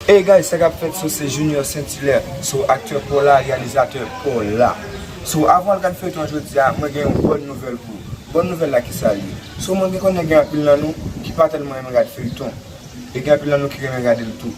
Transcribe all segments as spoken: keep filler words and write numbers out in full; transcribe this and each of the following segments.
Hey guys, sa k ap fèt? So, se Junior Saint Hilaire. So, aktè pa w la, reyalizatè pa w la. So, avan w al gad feyton an jodi a, mwen gen yon bòn nouvèl pou ou. Bòn nouvèl la, ki sa l ye? So, mwen gen, konnen gen anpil nan nou ki pa tèlman renmen gad feyton. E gen anpil nan nou ki renmen gade l tou.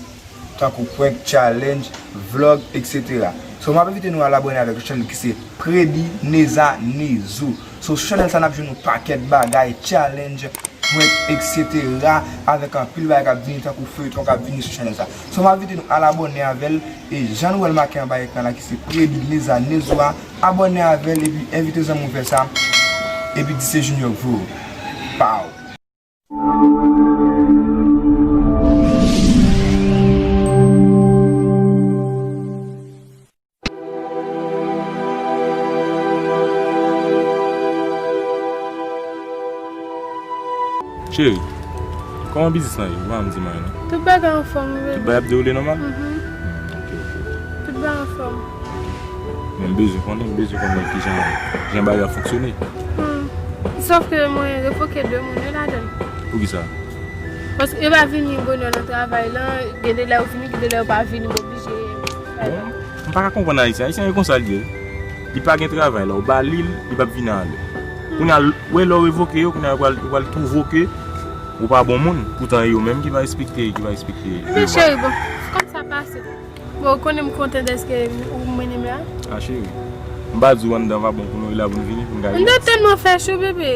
Tankou prank, challenge, vlog, et cetera. So, m ap envite nou al abòne avèk yon chanèl ki se Predi Neza Nezo. So, sou chanèl sa, n ap jwenn yon pakèt bagay, challenge, prank, et cetera, avèk anpil bagay k ap vini, tankou feyton k ap vini sou chanèl sa. So, m ap envite nou al abòne avè l, e jan nou wè l make anba ekran la, ki se Predi Neza Nezo a, abòne avè l, epi envite zanmi w fè sa, epi di se Junior k voye w. Pow! Cheri, kòman biznis lan ye? Ou pa janm di m anyen non. Tout bagay anfòm, wi, baby. Tout bagay ap dewoule nòmal? Mhm. Hmm, ok, ok. Tout bagay anfòm. Men m bezwen konnen, m bezwen konnen kijan, jan bagay yo ap fonksyone. Hmm. Sòf ke mwen revoke de moun yo ladan l. Poukisa? Paske yo pa vini bonè nan travay lan, gen de lè yo vini, gen de lè yo pa vini, m oblije fè. Bon, m pa ka konprann Ayisyen. Ayisyen yo konsa l ye. Li pa gen travay la, ou ba li l, li p ap vini anlè. Kounye a, l-, wè lè w revoke yo, kounye a, yo pral, yo pral twouve w ke ou pa bon moun. Poutan e yo menm ki pa respekte, ki pa respekte devwa. Men cheri, bon, kòm sa pase. Bon, ou konnen m kontan dèske ou mennen m la. A, cheri. M pa di w anndan pa bon pou nou, e la pou n vini, pou n ka rilaks. Anndan tèlman fè cho, bebe.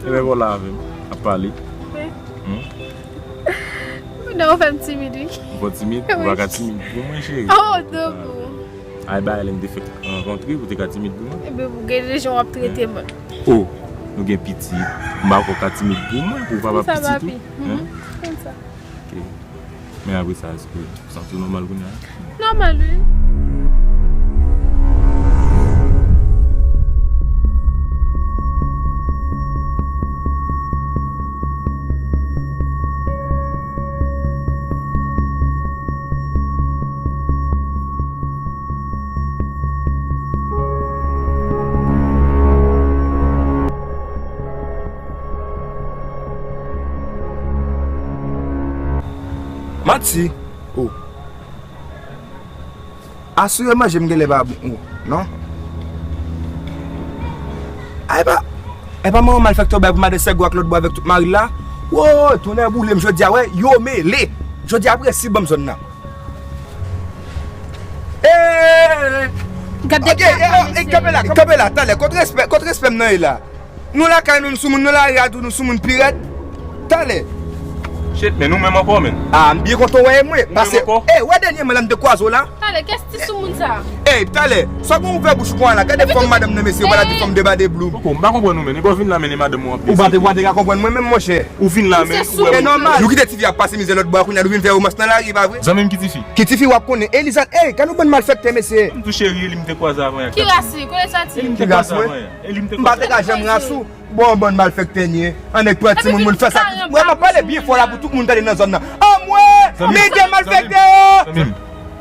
Ebyen, vòlò avè m, ap pale. Wi. Hmm? Non, ou fè m timid, wi. Ou fè w timid? Ou pa ka timid pou mwen, cheri. Oh, non, boo. Ay, bagay lè n te fèk rankontre, ou te ka timid pou mwen. Ebyen, ou gen de jan w ap trete mwen. Oh, nou gen pitit. M pa kwè w ka timid pou mwen, pou papa pitit ou. Konsa, papi. Mhm. Konsa. Ok. Men apre sa, èske ou santi w nòmal kounye a? Nòmal, wi. Manti. Oh. Asire manje m genlè pa bon. Oh, non. Ay pa, ay pa manman malfektè ou bay pou madan Sègo ak lòt bò avèk tout mari l la. Woy, tonnè boule m jodi a, wè, yo mele. Jodi a presi ban m zòn nan. Eh! Gade, ok, eh, eh, kanpe la, kanpe la, talè, kot respè, kot respè m nan ye la? Nou lakay nou, nou sou moun, nou lari a tou, nou sou moun pi rèd. Talè. Shit, men nou menm ankò, men. Ah, m byen kontan wè mwen. Pase, eh, wè dènyèman la m te kwaze w la. Talè, kès ti sou moun sa? Eh, talè, sa gon ouvè bouch ou konn la, gade fòm madanm nan, mesye, ou pa la di fòm de ba de blou. Poko, m pa konprann ou, men. Nèg ou vin la, mennen madanm ou anpil. Ou pa te, ou pa te ka konprann mwen menm, monchè. Ou vin la, men. E nòmal. Nou kite tifi ap pase mizè lòt bò a, kounye a nou vin fè romans nan lari, pa vre? Zanmi m ki tifi? Ki tifi w ap konnen? Elizan, ey, gade yon bann malfektè, mesye. M tou cheri, li m te kwaze avan y ak. Ki ras li? Konnen sa ti? Ki ras mwen? M pa te ka janm ras ou. Bon, bann malfektè n ye. Ann nèg pran timoun, moun fè sa. Wè, m ap pale byen fò la pou tout moun tande nan zòn nan. Anmwey! Men gen malfektè yo! Zanmi m,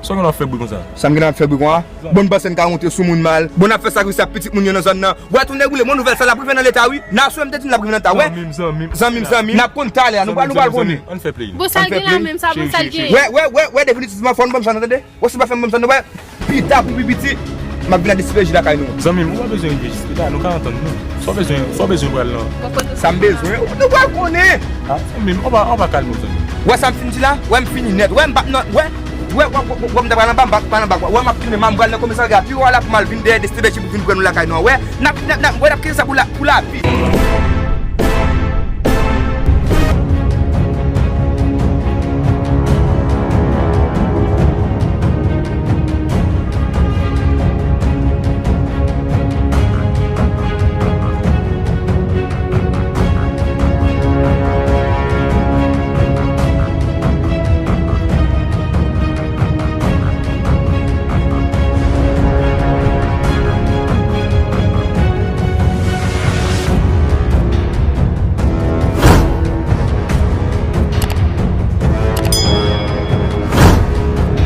sa w gen ap fè bri konsa? Sa m gen ap fè bri konsa? Bon, m panse n ka monte sou moun mal. Bon, n ap fè sakrifis ak pitit moun yo nan zòn nan. Wè, tou nèg boule, bon nouvèl sa l ap rive nan leta, wi. Nasyon m te di l ap rive nan leta, wè. Zanmi m, zanmi m. Zanmi m, zanmi m. N ap konn talè a, nou pral, nou pral konnen. Ann fè play. Bon, sa l gen la menm, sa bon, sa l gen. Wè, wè, wè, wè, definitivman, fò n ban m sa, nou tande? Wè, si w pa fè m ban m sa, nou wè. Pita pou pi piti, m ap vin ak D C P J lakay nou. Zanmi m, ou pa bezwen rive jis la, nou ka antann nou. Sa w bezwen, sa w bezwen pral nan. Sa m bezwen, nou pral konnen. Ah, zanmi m, ou pa, ou pa kalme w, zanmi m. Wè sa m fin di la? Wè m fini nèt. Wè m p ap nan, wè, wè, wè, wè, wè m ta pral anba, m pa pral anba. Wè m ap tounen, m pral nan komisarya pi wo a la pou m al vin dèyè D C P J pou vin pran nou lakay nou an. Wè, n ap, n ap, n ap, wè n ap kenbe sa pou la, pou lavi.